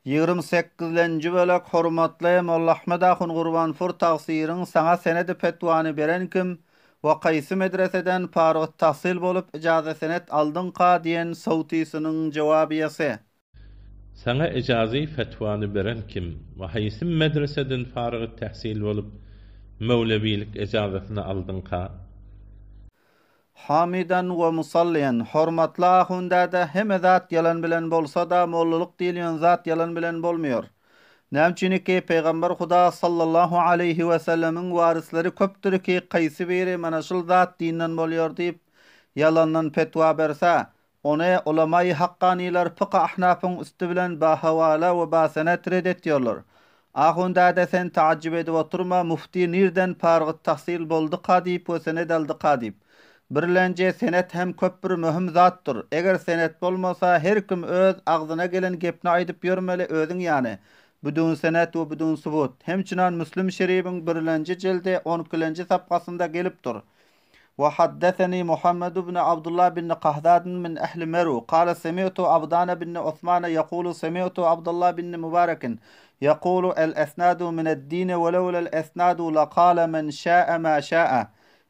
Ýigrim sekizlenji bölek Hormatly Molla Ahmet ahun Gurbanpur tagsyryň saňa senedi petwany beren kim we kaýsy medreseden parygyt tahsyl bolup ijaza senet aldyňka diýen sowtysynyň jowabyýasy. Saňa ijazy fetwany beren kim we haýsy medreseden farygyt tehsil bolup möwlewilik ijazasyny aldyňka? Hamidan we musalliýan, Hormatly ahun däde, hemme zat ýalan bilen bolsa-da, mollalyk diýilýän zat ýalan bilen bolmaýar. Näme üçiniki, Pygamber Huda sallallahu aleýhi we sellemiň waryslary köpdür ki, kaýsy biri mana şul zat dinden bolýar diýip, ýalandan petwa berse, Ony ulamaýy hakkanylar pyk-y ahnafyň üsti bilen bahawala we basenet red etýärler. Ahun däde sen taajjub edip oturma, mufti nirden parygyt tahsyl bolduka diýip we senet aldyka diýip. Birlenje senet hem köp bir möhüm zatdyr. Eger senet bolmasa her kim öz agzyna gelen gepni aýdyp ýörmeli özüň ýany, büdün senet we büdün subut. Hemçinan Müslim şeribiň birlenji jildi on ikilenji sapgasynda gelipdir. We haddeseni Muhammed ibn Abdullah bin Kahdadyn min ehli Merw, kale semi'tu Abdana bin Osmana ýekulu semi'tu Abdullah bin Mübarekin ýekulu el esnadu mined-dini we lewlel esnadu lekale men şäe ma şäe.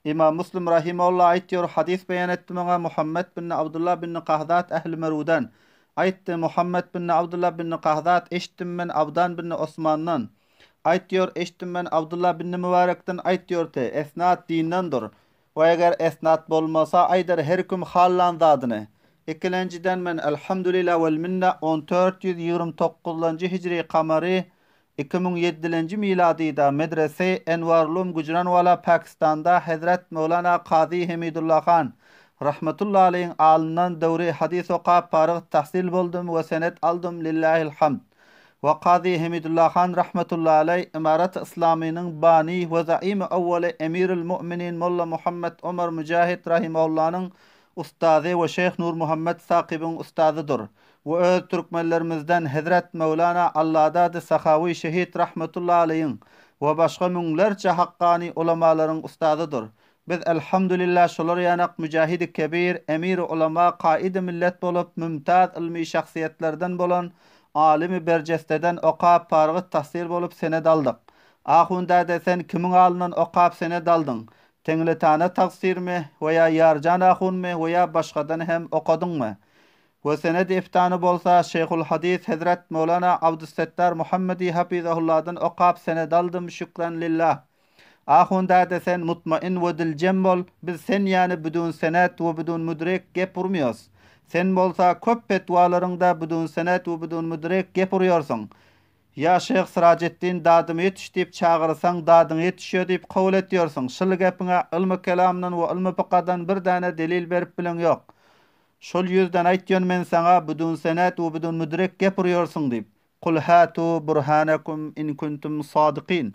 Imam Muslim rahimehullah aýtýar, hadys beýan etdi maňa Muhammed bin Abdullah bin Kahdat ehli Merwden. Aýtdy, Muhammed bin Abdullah bin Kahdat eşitdim men Abdan bin Osmandan. Aýtýor, eşitdim men Abdylla binni Mübärekden aýtýor te, esnat dindendir. We eger esnat bolmasa, aýdar her kim hallan zadyny. Ikilenjiden men Elhamdülillah wel minne 1429-lanjy hijri kamary 2007-lenji miladyda medrese Enwarulum Gujranwala Pakistanda Hezret Möwlana Kazy Hemidulla han Rahmetulla aleýhiň alyndan döwri hadys okap faryg tahsil boldum we senet aldym Lillahil hamd. We Kazy Hemidulla han rahmetullahi aleý Ymarat-y Yslamynyň bani we zaimi owwaly Emirül Mu'minin Molla Muhammet Omar Müjahit rahimahullanyň ustazy we Şeýh Nurmuhammet Sakybyň ustazydyr we öz türkmenlerimizden Hezret Möwlana Alladady Sahawy Şehit rahmetullahi aleýiň we başga müňlerçe hakkany ulamalaryň ustazydyr. Biz Elhamdülillah şolar ýanak Müjahidi Kebir, Emiri Ulama, Kaidi Millet bolup mümtaz ylmy şahsyýetlerden bolan alymy berjesteden okap parygyt tahsyl bolup senet aldyk. Ahun däde sen kimiň alyndan okap senet aldyň? Teňletana tagsyrmy we ýa Ýarjan ahunmy we ýa başgadan hem okadyňmy? We senedi iftany bolsa Şeýhul Hadys Hezret Möwlana Abdussettar Muhammedi Hafizahullahdan okap senet aldym şükran lillah. Ahun däde sen mutmain we diljem bol, biz sen ýany büdün senet we büdün müdrik gep urmyos. Sen bolsa köp petwalaryňda büdün senet we büdün müdrik gep urýarsyň. Ýa şyh Syrajetdin dadyma ýetiş diýip çagyrsaň dadyňa ýetişýo diýip kabul etýorsyň. Şyl gepiňe ylmy kelamdan we ylmy fykadan bir däne delil berip bileň ýok. Şol ýüzden aýtýan men saňa büdün senet we büdün müdrik gep urýarsyň diýip. Kul hatu burhanakum in kuntum sadykin.